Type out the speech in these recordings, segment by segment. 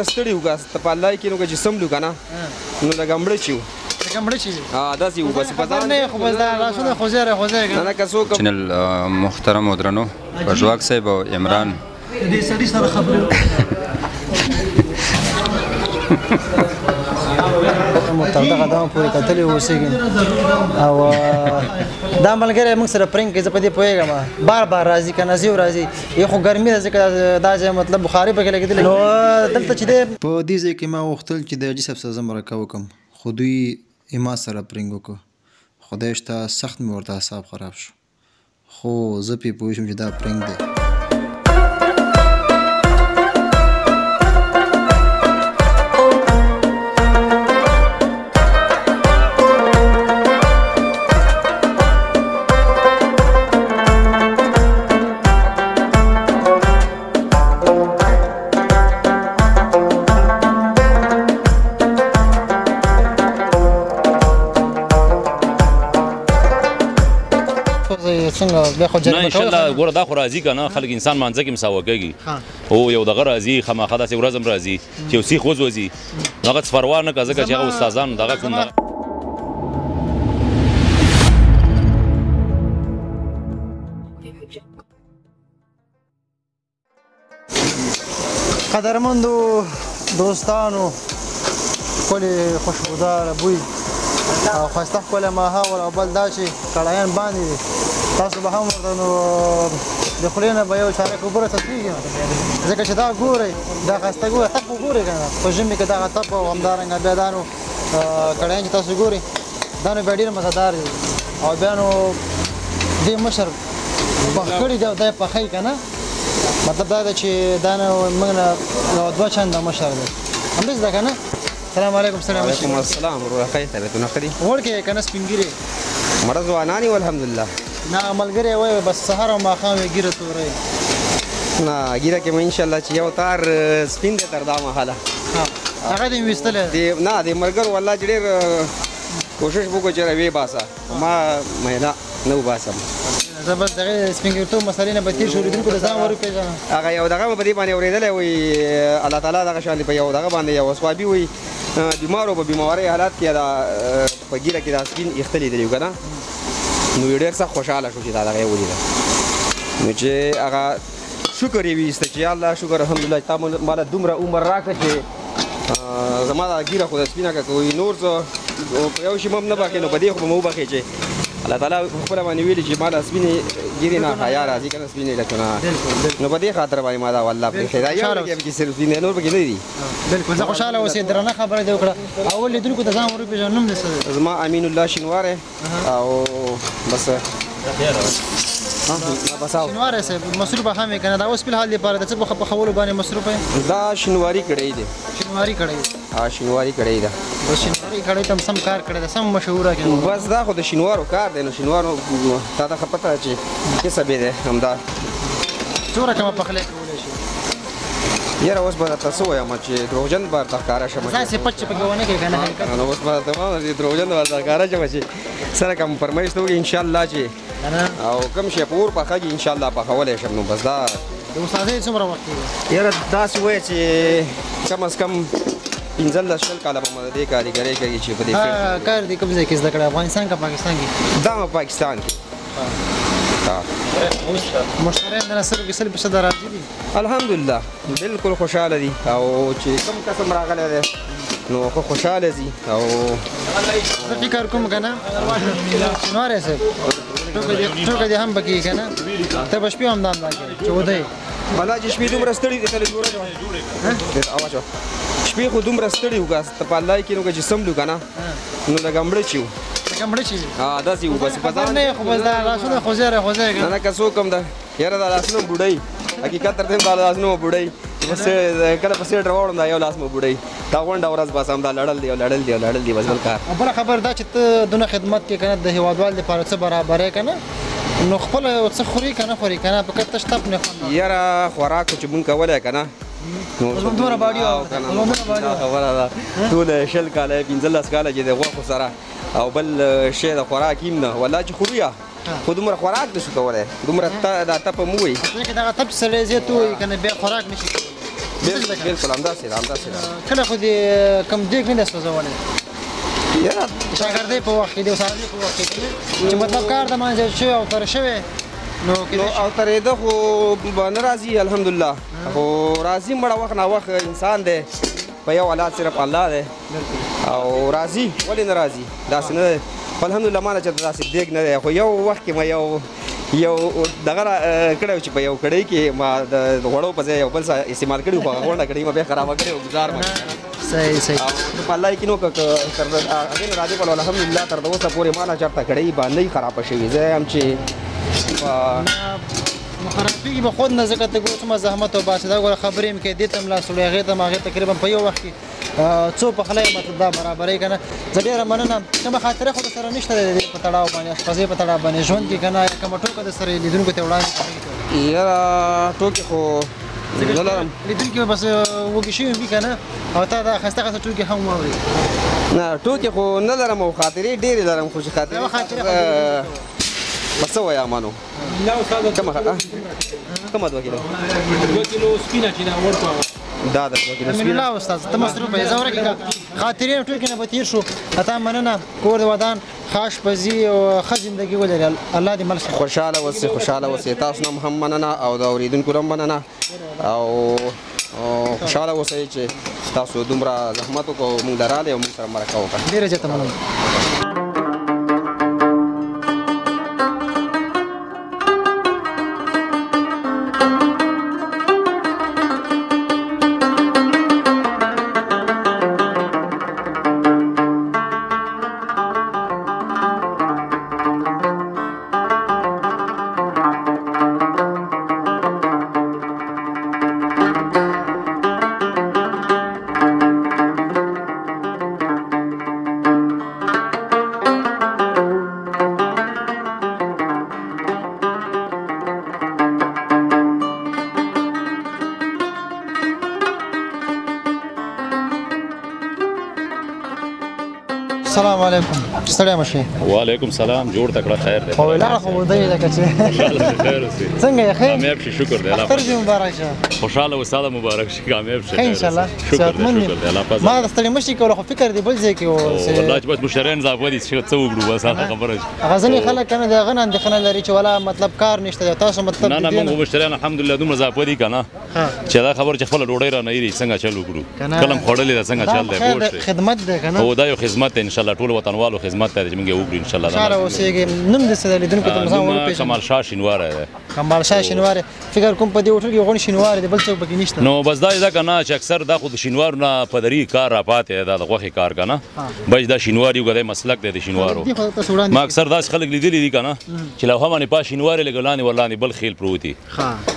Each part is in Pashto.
دومره ستړي وو که په الله کې نو که چې سملو که نه نو لږه مړه چې وو، داسې وو بس په ځان نه. خو بس دا لاسونه خوځېږي خوځېږي نه که څوک. چینل محترم او درنو پژواک صاحب او عمران دې سړي سره خبرې مو تر دغه دمه پورې کتلې اوسېږي. او دا ملګری موږ سره پرنګ کوي، زه په دې پوهېږم، بار بار راځي که نه ځي راځي. یو خو ګرمي ده ځکه دا ځای مطلب بخاري پکې لګېدلې. نو دلته چې دی په دې ځای کې ما غوښتل چې د حاجي صاحب سره زه مرکه وکړم، خو دوی ما سره پرنګ وکړ. خدای شته سخت مې ورته اعصاب خراب شو، خو زه پرې پوه شوم چې دا پرنګ دی. څنګه بیا خو نه ان شاء الله ګوره دا خو راځي که نه، خلک انسان مانځه کې مساوه کوي او یو دغه راځي خامخا داسې ورځ هم راځي چې یو سیخ وځوځي، هغه څه پروا نه کړه ځکه چې هغه استادان دغه کوم دغه. قدرمندو دوستانو، ښکلې خوشبوداره بوی او ښایسته ښکلی ماحول، او بل دا چې کړایان باندې دي، تاسو به هم ورته نو د خولې نه به یو چارک اوبه راڅڅېږي، ځکه چې دا ګورئ دا ښایسته ګوره تپ وګورئ که نه په ژمي کې دغه تپ، او همدارنګه بیا دا نو کړایان چې تاسو ګورئ دا نو بیا ډېر مزهدار دي. او بیا نو دې مشر پخ کړي دی او دا یې پخوي که نه، مطلب دا دی چې دا نو موږ نه یو دوه چنده مشر دی، همداسې ده که نه؟ السلام علیکم. سلام علیکم. السلام وروره، ښه یې؟ طبیعتونه ښه دي؟ وړکی یې که نه سپین ږیرې؟ مړه ځوانان یو الحمدلله. نه ملګری وایي بس سهار او ماښام یې ږیره توروي. نه ږیره کې مې انشاءالله چې یو تار سپین دی تر دا مهاله. هغه دې ویستلی دی؟ نه د ملګرو والله چې ډېر کوشش وکړو چې راویې باسه، ما مې نه وباسم. زه بس دغې سپین ږیرتوب مسئلې نه به تېر شو، لیدونکو ته ځان وروپېژنه. هغه یو دغه به په دې باندې اورېدلی وي، الله تعالی دغه شان په یو دغه باندې یو صوابي وي بیمارو په بیمارۍ حالات کې دا په ږیره کې دا سپین ایښته لیدلی که نه، نو ډېر سخت خوشحاله شو چې دا دغه یې ولیده. نو چې هغه شکر یې ویسته چې یا الله شکر الحمدلله تا ماله دومره عمر راکړه چې زما دا ږیره خو د سپینه که کوي نور څه په یو شي مې هم نه بخښې، نو په دې خو به مې وبخښې چې الله تعالی خپله باندې ویلي چې ما له سپینې ږیرې نه حیا راځي که نه سپینې لکه نو په دې خاطر باندې ما دا والله پرېښی دا یو لږ پکې صرف سپین دی نور پکې نه دي. بلکل زه خوشحاله اوسې، درنه خبره دې وکړه. اول لیدونکو ته ځان وروپېژنه، نوم دې څه دی؟ زما امین الله شینواری. او بس شینواری صاحب مصروف هم یې که نه؟ دا اوس فی الحال دپاره د څه په پخولو باندې مصروف یې؟ دا شینواري کړی دی. شینواري کړی؟ ها شینواري کړی ده. بس شینواري کړی ته هم سم کار کړی ده، سم مشهوره کړی. بس دا خو د شینوارو کار دی، نو شینوارو تا ته ښه پته ده چې کسب یې دی. همدا څومره کمه پخلی کولی شي؟ یاره اوس به درته څه ووایم چې دروغجن به درته ښکاره شم، داسې پچ چې پکې ونه کړې که نه؟ نو اوس به درته وایم چې دروغجن به درته ښکاره شم چې سره کوم فرمایش ته وکړي انشاءالله چې او کوم شی په اور پخېږي انشاءالله پخولی شم. نو بس دا د استادۍ څومره وخت کېږي؟ یاره داسې ووایه چې کم از کم 15 20 کاله به مو د دې کاریګرۍ کوي چې په دې کار دې کوم ځای کې زده کړی، افغانستان که پاکستان کې؟ دا په پاکستان کې. مشتریان د نصر کې 100% راضي دي؟ الحمدلله بالکل خوشحاله دي، او چې کوم قسم راغلی دی نو خو خوشحاله دي. او زه فکر کوم که نه شینواری صاحب ټوکه دې هم پکې که نه، ته به شپې هم دا همدا کوې چې وده یې؟ والله چې شپې دومره ستړي دي، شپې خو دومره ستړي وو که په الله کې نو که چې سملو که نه نو لږه مړه چې وو، لږه مړه چې ها داسې وو بس په ځان نه. خو بس دا لاسونه خوځېږي خوځېږي نه نه که څوک هم ده یاره دا لاسونه بوډۍ حقیقت تر دې دا لاسونه بوډۍ بس کله په سیټ راوړم دا یو لاس مو بوډۍ دا غونډه ورځ بس همدا لړل دی او لړل دی او لړل دی بس بل کار. بله خبر دا چې ته دونه خدمت کې که نه د هېوادوال دپاره څه برابرې که نه، نو خپله یو څه خوري که نه خوري که نه، په تش تپ نه خوند. یاره خوراک چې مونږ کولی که نه دومره باډي خبره ده ټول 20 کاله 15 کاله چې د غوښو سره او بل شی د خوراک هم نه والله چې خورو یا خو دومره خوراک نشو کولی، دومره دا تپه مو وي ځکه دغه تپ سړی زیات وي که نه بیا خوراک نشي کولی. بالکل همداسې ده، همداسې ده. کله خو دې کوم دیګ نه دی سوځولی؟ یاره شاګردۍ په وخت کې د استادۍ په وخت کې چې مطلب کار د منځه شوی او تر شوی نو او ترېده خو به نه راځي الحمدلله، خو راځي مړه وخت نا وخت انسان دی، په یو الله صرف الله دی او راځي، ولې نه راځي؟ داسې نه دی الحمدلله. ما نه چېرته داسې دیګ نه دی، خو یو وخت کې ما یو یو دغه کړی چې په یو کړۍ کې ما د غوړو په ځای یو بل څه استعمال کړي، خو هغه غونډه کړۍ ما بیا خرابه کړې او ګزار ما. صحیح صحیح. په الله یقین وکړه که تر هغې نه راځي بل الحمدلله تر اوسه پورې ما نه چېرته کړۍ باندې خرابه شوې. زه یم چې خرابېږي به خود نه، ځکه ته ګوره څومره زحمت وباسې. دا ګوره خبرې هم کوې، دې ته هم لاس وړې، هغې ته هم، هغې تقریبا په یو وخت کې څو پخلی مطلب دا برابرۍ که نه. زه ډېره مننه. کومه خاطره خو در سره نشته د دې په تړاو باندې، اشپزۍ په تړاو باندې ژوند کې که نه، یا کومه ټوکه در سره لیدونکو ته وړاندې کړې؟ یاره ټوکې خو نه لرم، لیدونکي به بس وږي شوي وي که نه، او تا دا ښایسته ښایسته ټوکې هم واوري. نه ټوکې خو نه لرم او خاطرې ډېرې لرم، خو چې خاطرې به څه وایم نو؟ کومه 2 کیلو؟ 2 کیلو سپینه چې دا ورکړه دا د 2 کیلو سپینه. امین الله استاد ته مصروف یې، زه ورکه خاطرې او ټوکې نه به تېر شو. تا مننه، کور دې ودان، ښه اشپزي او ښه زندګي ولرې، الله دې مل شه. خوشحاله اوسې، خوشحاله اوسې. تاسو نه هم مننه او د اورېدونکو هم مننه، او خوشحاله اوسئ چې تاسو دومره زحمت وکړو، موږ له راغلئ او موږ سره مرکه وکړه. ډېره زیاته مننه. السلام علیکم، ستړی مه شئ. وعلیکم سلام، جوړ تکړه خیر دی. خو ولاړ خو دی لکه چې خوشحاله شي، خیر اوسې. څنګه یې؟ ښه کامیاب شي، شکر دی. اختر دې مبارک شه. خوشحاله اوسه، مبارک شي، کامیاب شي. ښه انشاءالله، صحتمند یې. ما د ستړي مه شي کوله، خو فکر دې بل ځای کې و. والله چې بس مشتریان اضافه دي، چې څه وکړو بس هغه خبره. هغه ځینې خلک که نه د هغه نه اندېښنه لري چې ولا مطلب کار نشته دی، تاسو مطلب نه نه، موږ مشتریان الحمدلله دومره اضافه دي که نه چې دا خبره چې خپله ډوډۍ رانه ایري څنګه چل وکړو، کله هم خوړلې ده څنګه چل دی، پوه شوې؟ خدمت دی که نه؟ هو دا یو خدمت دی انشاءالله، ټولو وطنوالو خدمت دی چې موږ یې وکړو انشاءالله. خوشحاله اوسېږئ. نوم دې څه دی؟ لیدونکو ته مو ځان وروپېژنه. کمال شاه شینواری دی. کمال شاه شینواری، فکر کوم په دې هوټل کې غونډ شینواری دی، بل څوک پکې نشته. نو بس دا ده که نه چې اکثر دا خو د شینوارو نه پدري کار راپاتې دی، دا د غوښې کار که نه، بس دا شینواري وګه دی، مسلک دی د شینوارو. ما اکثر داسې خلک لیدلي دي که نه چې لوحه باندې پاس شینواری لږ لاندې ورلاندې بل خېل پروت دي،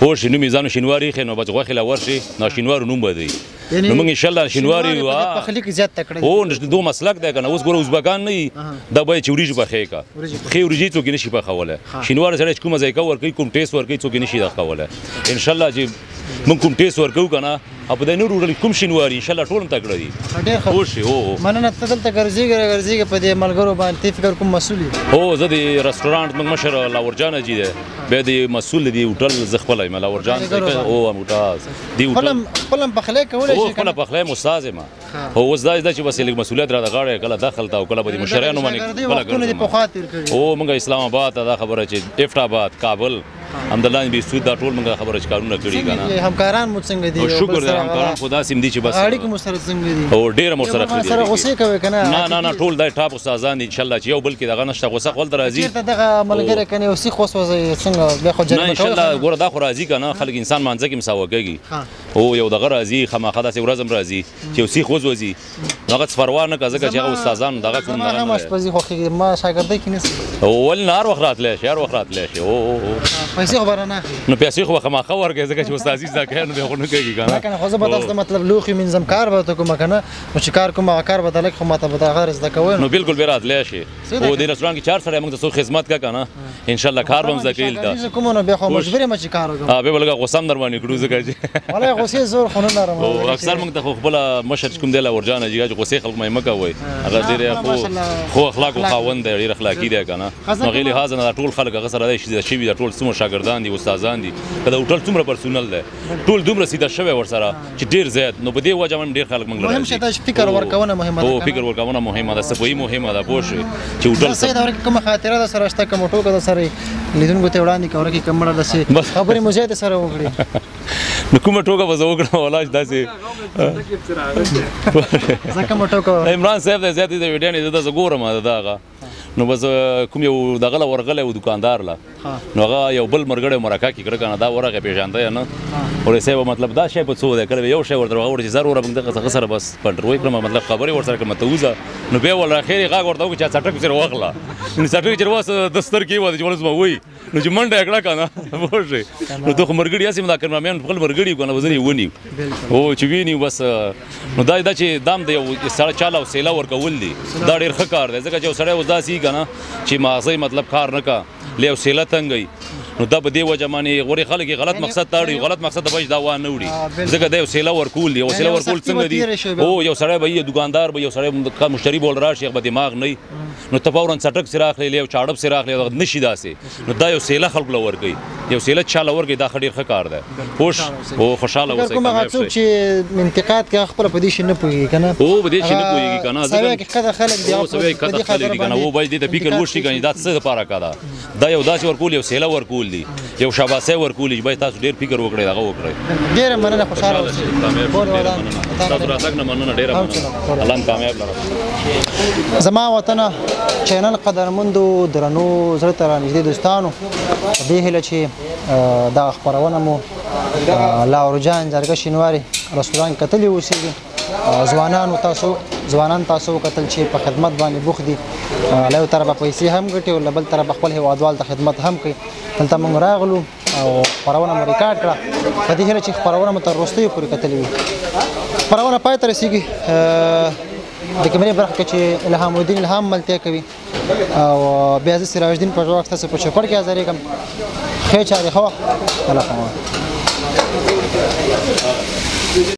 پوه شي، نوم یې ځانو شینواری ایښی، نو بس غوښې له ورشي نو شینوارو نوم به دی. نو موږ انشاءالله شینواری پخلي کې زیات تکړه دي. هو دوه مسلک دی که نه. اوس ګوره ازبکان نه دي، دا باید چې وریجې پخې که ښې وریجې څوک یې نه شي پخولی. شینواری سړی چې کومه ذایقه ورکوي، کوم taste ورکوي، څوک یې نه شي دا کولی. انشاءالله چې موږ کوم taste ورکوو که نه، او په دې نورو هوټل کې کوم شینواري انشاءالله ټول هم تکړه دي. ډېر ښه. پوه شوې؟ هو مننه. ته دلته ګرځېږې راګرځېږې په دې ملګرو باندې، ته فکر کوم مسؤل یې؟ هو زه د رستورانت موږ مشر لاورجان حاجي دی، بیا د مسؤل د هوټل زه خپله یم لاورجان. هو ممتاز دی هوټل خپل هم پخلی کولی شي؟ هو خپله پخلی یم، استاد یم. هو اوس دا ده چې بس لږ مسؤلیت را د غاړې، کله دخل ته او کله به د مشرانو باندې خپله ګرځم. هو موږ اسلام آباد ته دا خبره چې افټ آباد، کابل، همدلته به سود دا ټول موږ خبره چې کارونه کړي که نه. همکاران مو څنګه دي؟ شکر دی، همکاران خو داسې هم دي چې بس اړیکې مو سره څنګه دي؟ او ډېره مو سره ښه دي. سره غوسې کوي که نه؟ نه نه نه، ټول دا ټاپ استادان دي انشاءالله چې یو بل کې دغه نشته، غوسه خو هلته راځي. چېرته دغه ملګری که نه یو سیخ وسوځوي څنګه بیا خو جریمه نه انشاءالله ګوره دا خو راځي که نه، خلک انسان مانځه کې مساوه کوي. او یو دغه راځي، خامخا داسې ورځ هم راځي چې یو سیخ وسوځي، هغه څه پروا نه کوي، ځکه چې هغه استادان دغه کوم دغه. زما هم اشپزي خوښېږي، ما شاګردۍ کې نه څه. ولې نه، هر وخت راتلی شي، هر وخت راتلی شي. او پیسې خو به رانه اخلي. نو پیسې خو به خامخا ورکوي، ځکه چې استادي زده کوي نو بیا خو نه کوي که نه. که نه خو زه به تاسو ته مطلب لوښي مینځم، کار به ورته کوم که نه، نو چې کار کوم هغه کار به ته لږ خو ماته به د هغه زده کوئ. نو بالکل به راتلی شي. او دې رستورانت کې چار سړی موږ ته څوک خدمت کوي که نه، انشاءالله کار به هم زده کوي دلته. زه کوم نو بیا خو مجبور یم چې کار وکړم. بیا به لږه غوسه هم در باندې کړو، ځکه چې والله غوسې زور خو نه لرم. او اکثر موږ ته خو خپله مشر چې کوم دی لاورجان حاجي، چې غوسې خلک مې مه کوئ، هغه ډېر ښو اخلاقو خاوند دی، ډېر اخلاقي دی که نه. نو هغې لحاظ نه دا ټول خلک هغه سره دی شوي، دا ټول څومره شاګردان شاګردان دي، استادان دي، که د هوټل څومره پرسونل دی، ټول دومره سیده شوی ورسره چې ډېر زیات. نو په دې وجه باندې ډېر خلک موږ له مهم شی دا چې فکر ورکونه مهمه ده. هو، فکر ورکونه مهمه ده، صفایي مهمه ده، پوه شوې چې هوټل صحیح ده. ورکه کومه خاطره در سره شته، کومه ټوکه در سره لیدونکو ته وړاندې کړه، ورکه کومه داسې خبرې مو زیاتې سره وکړې؟ نو کومه ټوکه به زه وکړم والله چې داسې زه کومه ټوکه عمران صاحب دی زیاتې د ویډیو نه زه ګورم دا هغه. نو بس کوم یو دغه له ورغلی و دکاندار له، نو هغه یو بل مرګړی مرکه کې کړه که نه، دا ورغی پېژانده یې نه، ورې صاحب مطلب دا شی په څو دی، کله یو شی ورته وغوړ چې زر وره موږ دغه څخه سره بس پنډروي کړم، مطلب خبرې ورسره کړم ته وځه. نو بیا ول اخر غږ ورته وکړ چې څټک سره واخله، نو څټک چې واس د سترګې و چې ولس ما وای، نو چې منډه یې کړه که نه، پوه شوې؟ نو ته خو مرګړي هسې دا کمرامین خپل مرګړي که نه وزن یې ونیو، او چې ویني بس. نو دا چې دام د یو سړی چاله او سیله ورکول دي، دا ډېر ښه کار دی، ځکه چې یو سړی اوس داسې که نه چې ماغزه مطلب کار نه کا له یو سیله تنګوي، نو دا په دې وجه باندې غوري خلک یې غلط مقصد ته اړوي، غلط مقصد ته به دا وانه وړي، ځکه دا یو سیله ورکول دي. یو سیله ورکول څنګه دي؟ او یو سړی به یې دکاندار به یو سړی مشتري بول راشي، هغه به دماغ نه وي، نو ته فوراً څټک سره اخلې، یو چاړپ سره اخلې، نه شي داسې. نو دا یو سیله خلکو له ورکوي، یو سیله چا له ورکوي، دا ښه ډېر ښه کار دی. خوش او خوشحاله اوسئ. کوم هغه څوک چې انتقاد کوي خپله په دې شي نه پوهېږي که نه؟ هو، په دې شي نه پوهېږي که نه، سوی کې ښکته خلک دي، هو سوی کښته خلک دي که نه. هو باید دې ته فکر وشي که نه دا څه دپاره که ده، دا یو داسې ورکول، یو سیله ورکول دي، یو شاباسی ورکول دي چې باید تاسو ډېر فکر وکړئ، دغه وکړئ. ډېره مننه، خوشحاله اوسئ. تاسو راتګ نه مننه، ډېره مننه، الله مو کامیاب لره. زما وطنه چینل قدرمندو درنو زړه ته رانږدې دوستانو، په دې هیله چې دا خپرونه مو لاورجان جرګه شینواري رستورانت کتلي اوسېږي. ځوانان تاسو وکتل چې په خدمت باندې بوخت دي، له یو طرفه پیسې هم ګټي او له بل طرفه خپل هیوادوال ته خدمت هم کوي. دلته موږ راغلو او خپرونه مو ریکارډ کړه، په دې هیله چې خپرونه مو تر وروستیو پورې کتلې وي. خپرونه پای ته رسېږي. د کیمرې برخه کې چې الهام الدین الهام ملتیا کوي او بیا زه سراج الدین پژواک ستاسو په چوپړ کې حاضرېږم. ښې چارې، ښه وخت، الله په امان.